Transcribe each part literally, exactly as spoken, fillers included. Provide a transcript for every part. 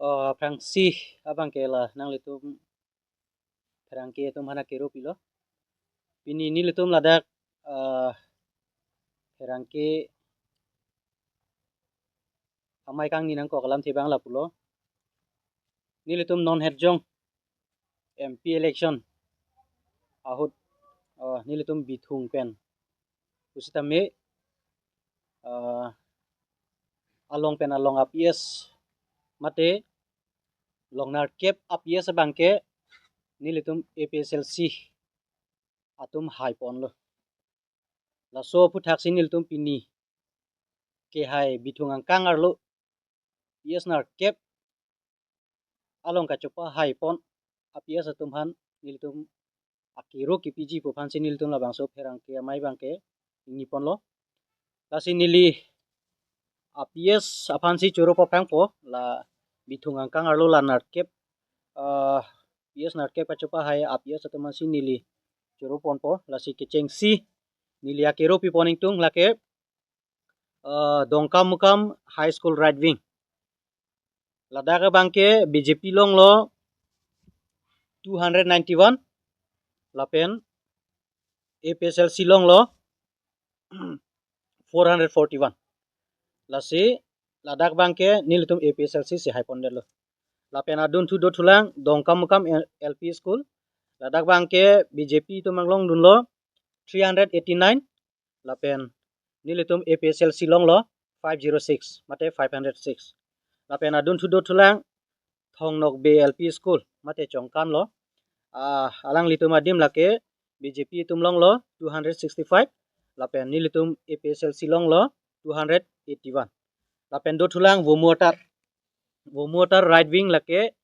Oh, aphrangsi abangke la nanglitum pherangke atum aphan akero pilo. Pini nelitum ladak, ah, pherangke amei kangni nangkok alamthe abang lapulo. Nelitum non hetjong M P election ahut, ah, nelitum bithung pen pusitame, ah, along pen along a P S mate long nerkep a P S abangke nelitum A P S L C atum haiponlo. Laso aphuthaksi nelitum pini kehai bithung angkang arlo P S nerkep along kachopahaipon a P S atum aphan nelitum akero kepiji pu aphansi nelitum labangso pherangke amei abangke ingniponlo. Lasi neli a P S aphansi choro paphrangpo, la bithung angkang arlo la nerkep, ah, P S nerkep kachopahai a P S atum aphansi neli choro ponpo. Lasi kechengsi neli akero pipon ingtung lake, ah, Dongkamukam High School right wing. Ladak abangke B J P longlo two hundred ninety-one, lapen A P S L C longlo four hundred forty-one. Lasi ladak abangke nelitum A P S L C si haipondetlo. Lapen adunthu dothulang Dongkamukam L P School. Ladak abangke B J P atum anglongdunlo three hundred eighty-nine. Lapen nelitum A P S L C longlo five zero six, mate five hundred six. Lapen adunthu dothulang Thongnokbe L P School, mate Chongkanlo. Ah, alanglitum adim lake B J P atum longlo two hundred sixty-five. Lapen nelitum A P S L C longlo two hundred eighty-one. Lapen dothulang Vomuatar. Vomuatar right wing lake,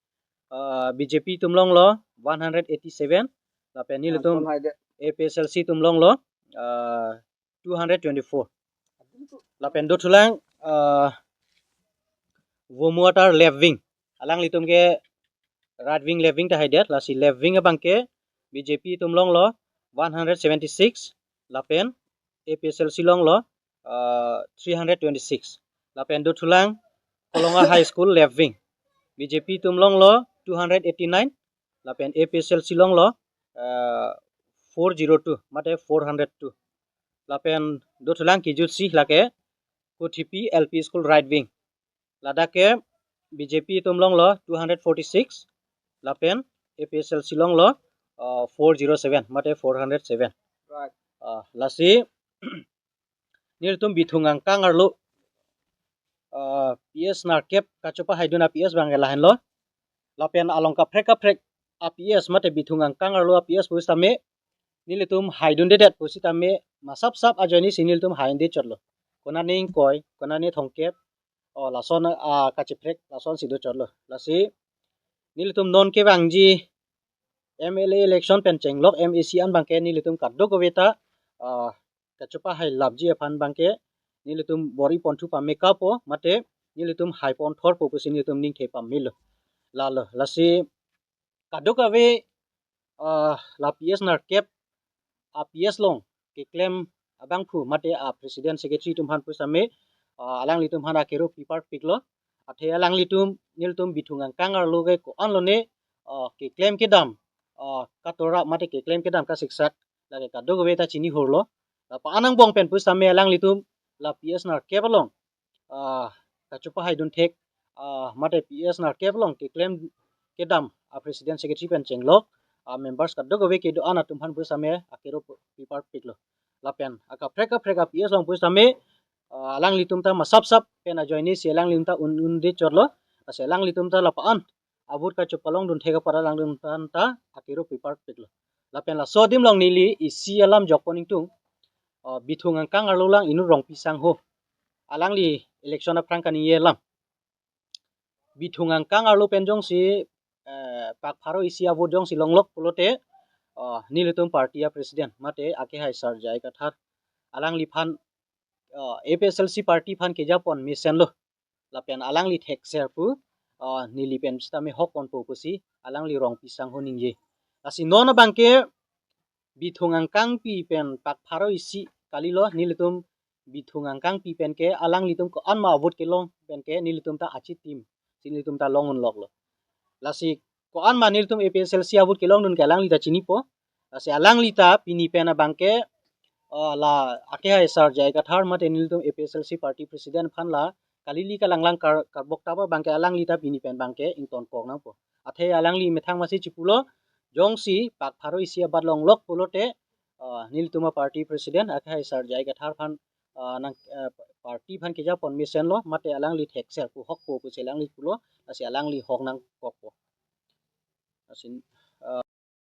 ah, B J P atum longlo one hundred eighty-seven. Lapen nelitum A P S L C atum longlo, ah, two hundred twenty-four. Lapen dothulang, ah, Vomuatar left wing. Alanglitum ke right wing, left wing ta haidet, lasi left wing abangke B J P atum longlo one hundred seventy-six, lapen A P S L C longlo, ah, three hundred twenty-six. Lapen dothulang Kolonga High School left wing. B J P atum longlo two hundred eighty-nine, lapen A P S L C longlo, ah, four zero two, mate four hundred two. Lapen dothulang kijutsi lake Kothipi L P School right wing. Ladak ke B J P atum longlo two hundred forty-six, lapen A P S L C longlo, ah, four zero seven, mate four hundred seven. Right. Ah, lasi nelitum bithung angkang arlo, ah, P S nerkep kachopahaidun a P S abang lahenlo. Lapen along kaprek kaprek a P S mate bithung angkang arlo a P S pusitame nelitum haidundedet pusitame masap sap ajoinesi nelitum haidechotlo. Konane ingkoi, konane thomkep, oh, lason, ah, kachiprek lasonsi dochotlo. Lasi nelitum non kevangji M L A election pen chenglok M A C an abangke nelitum kadokave ta, ah, kachopahailapji aphan abangke nelitum bor-iponthu pamekapo, mate nelitum haiponthorpo pusi nelitum ningthe pamelo. Lalo, lasi kadokave, ah, la P S nerkep a P S along keklem abangphu mate a president secretary atum aphan pusitame, ah, alanglitum aphan akero piparpiklo. Athe alanglitum, nelitum bithung angkang arlo ke ko-anlone, ah, keklem kedam, ah, katora mate keklem kedam kasiksak lake kadokave ta chinihurlo. La pa-an angbong pen pusitame alanglitum la P S nerkep along, ah, kachopahaidun thek, ah, mate P S nerkep along keklem kedam a president secretary pen chenglok a members kadokave kedo-an atum aphan pusitame akero piparpiklo. Lapen akaprek kaprek a P S along pusitame, ah, alanglitum ta masap sap pen ajoinesi alanglitum ta un-, undechotlo. Lasi alanglitum ta la pa-an a vote kachopalongdun thek apot alanglitum ta akero piparpiklo. Lapen laso adim along neli isi alam jokpon ingtung, ah, bithung angkang arlo lang inut Rongpi Sangho. Alangli election aphrang kaningje alam. Bithung angkang arlo pen jongsi, eh, pak pharo isi a vote jongsi longlok pulote, ah, nelitum party a president mate akehai Sir J I Kathar, alangliphan, ah, A P S L C party aphan kejapon mesenlo. Lapen alangli thekser pu, ah, neli pen sitame hokponpo pusi alangli Rongpi Sangho ningje. Lasi non abangke bithung angkangpi pen pak pharo isi kalilo, nelitum bithung angkangpi pen ke alanglitum ko-anma a vote kelong pen ke nelitum ta achitim nelitum ta long unloklo. Lasi ko-an ma nelitum A P H L C a-vote kelongdun ke alangli ta chinipo. Lasi alangli ta pini pen abangke, uh, la akehai Sar J I Kathar mate nelitum A P H L C party president aphan la kalili kalanglang kar, karbok tap abangke alangli ta pini pen abangke ingtonkok nangpo. Athe alangli methang masi chipulo, jongsi pak pharo isi abat longlok pulote, uh, nelitum a-party president akehai Sar J I Kathar aphan, uh, nang, uh, party aphan kejapon mesenlo mate alangli thekser pu hokpo pusi alangli pulo, lasi alangli hok nangkokpo. Lasi, uh,